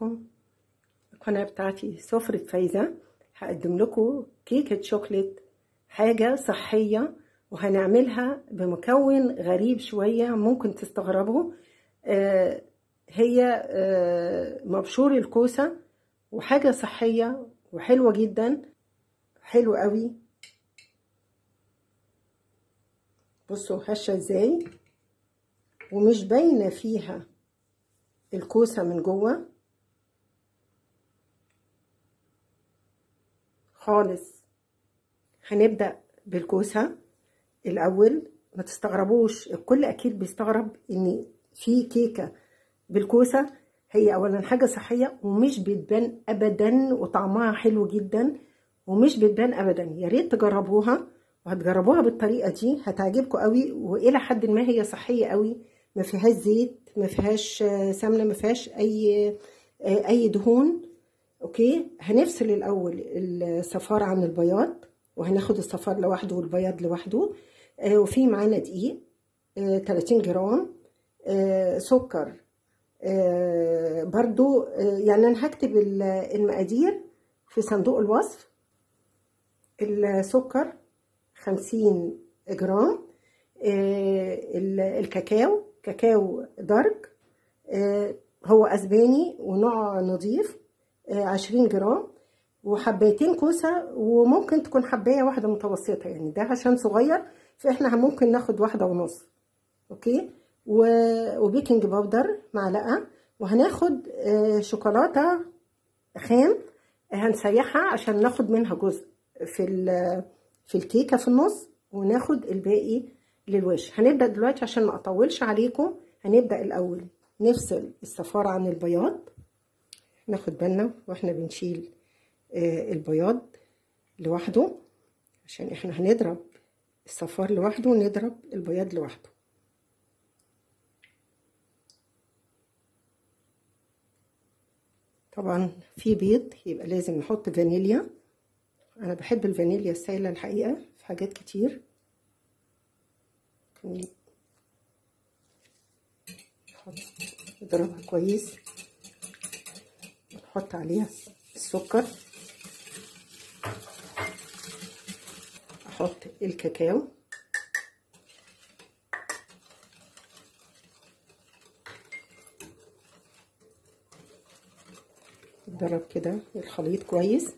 بيكم. القناة بتاعتي سفرة فايزة. هقدم لكم كيكة شوكليت، حاجة صحية، وهنعملها بمكون غريب شوية ممكن تستغربوا. هي مبشور الكوسة، وحاجة صحية وحلوة جدا، حلو قوي. بصوا هشة ازاي، ومش باينة فيها الكوسة من جوه خالص. هنبدأ بالكوسة الأول. ما تستغربوش، الكل أكيد بيستغرب إن في كيكة بالكوسة. هي أولا حاجة صحية ومش بتبان أبدا، وطعمها حلو جدا ومش بتبان أبدا. يا ريت تجربوها، وهتجربوها بالطريقة دي هتعجبكم قوي، وإلى حد ما هي صحية قوي، ما فيهاش زيت، ما فيهاش سمنة، ما فيهاش أي دهون. okay، هنفصل الأول الصفار عن البياض، وهناخد الصفار لوحده والبياض لوحده. وفي معانا دقيق 30 جرام، سكر برضو. يعني أنا هكتب المقادير في صندوق الوصف. السكر 50 جرام، الكاكاو، كاكاو dark، هو أسباني ونوع نظيف، 20 جرام، وحبايتين كوسة، وممكن تكون حباية واحدة متوسطة، يعني ده عشان صغير فاحنا ممكن ناخد 1.5. okay، و baking powder معلقة، وهناخد شوكولاتة خام هنسيحها عشان ناخد منها جزء في الكيكة في النص، وناخد الباقي للوش. هنبدأ دلوقتي عشان ما اطولش عليكم. هنبدأ الأول نفصل الصفار عن البياض. ناخد بالنا واحنا بنشيل البياض لوحده، عشان احنا هنضرب الصفار لوحده ونضرب البياض لوحده. طبعا في بيض يبقى لازم نحط فانيليا. انا بحب الفانيليا السائلة الحقيقة في حاجات كتير. نضربها كويس، نحط عليها السكر، احط الكاكاو، نضرب كده الخليط كويس.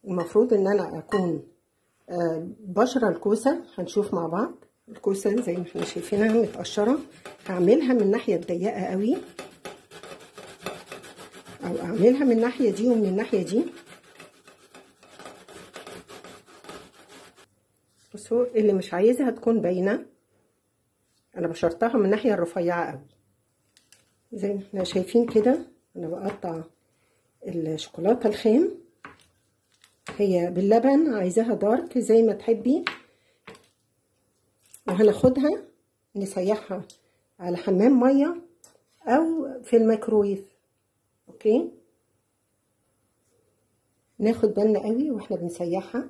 المفروض ان انا اكون بشره الكوسه. هنشوف مع بعض الكوسه زي ما احنا شايفينها متقشره. هعملها من الناحية الضيقه قوي، او اعملها من الناحية دي ومن الناحية دي. بصوا، اللي مش عايزها تكون باينة، انا بشرتها من الناحية الرفيعة قوي زي ما احنا شايفين كده. انا بقطع الشوكولاتة الخام، هي باللبن، عايزاها دارك زي ما تحبي. وهناخدها نسيحها على حمام مية او في الميكرويف. okay، ناخد بالنا قوي واحنا بنسيحها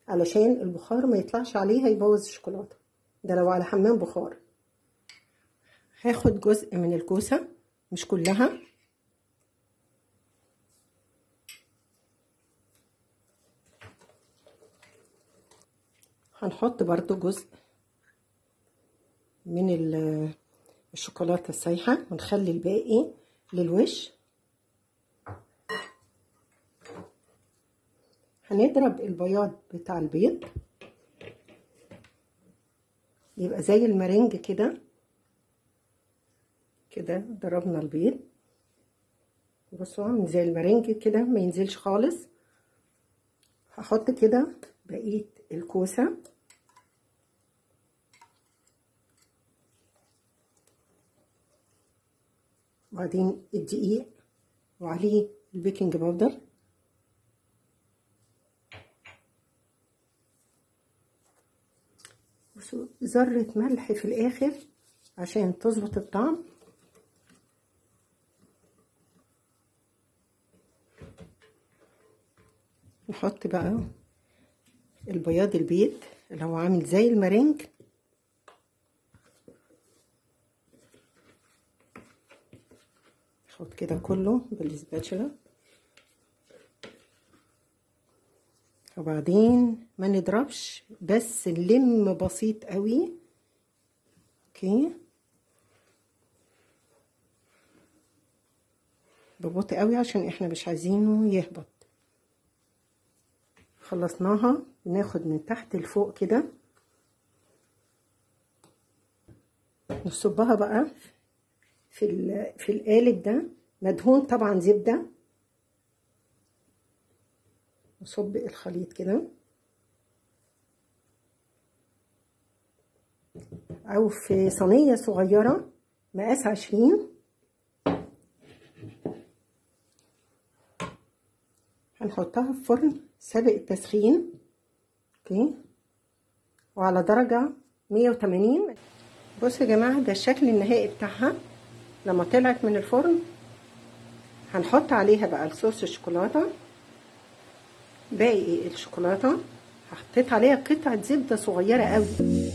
علشان البخار ما يطلعش عليها يبوظ الشوكولاتة، ده لو على حمام بخار. هاخد جزء من الكوسه، مش كلها. هنحط برضو جزء من الشوكولاتة السايحه، ونخلي الباقي للوش. هنضرب البياض بتاع البيض، يبقى زي المرنج كده. كده ضربنا البيض، بصوا عامل زي المرنج كده، ما ينزلش خالص. هحط كده بقية الكوسه، وبعدين الدقيق وعليه ال baking powder، ذرة ملح في الآخر عشان تظبط الطعم. نحط بقى البياض البيض اللي هو عامل زي المرنج، ناخد كده كله بال spatula، وبعدين ما نضربش، بس نلم بسيط قوي. okay، ببطء قوي عشان احنا مش عايزينه يهبط. خلصناها، ناخد من تحت لفوق كده، نصبها بقى في القالب ده، مدهون طبعا زبدة. نصب الخليط كده، او في صينية صغيرة مقاس 20. هنحطها في فرن سابق التسخين. okay، وعلى درجة 180. بصوا يا جماعة، ده الشكل النهائي بتاعها لما طلعت من الفرن. هنحط عليها بقى الصوص الشوكولاتة، باقي الشوكولاتة. حطيت عليها قطعة زبدة صغيرة قوي.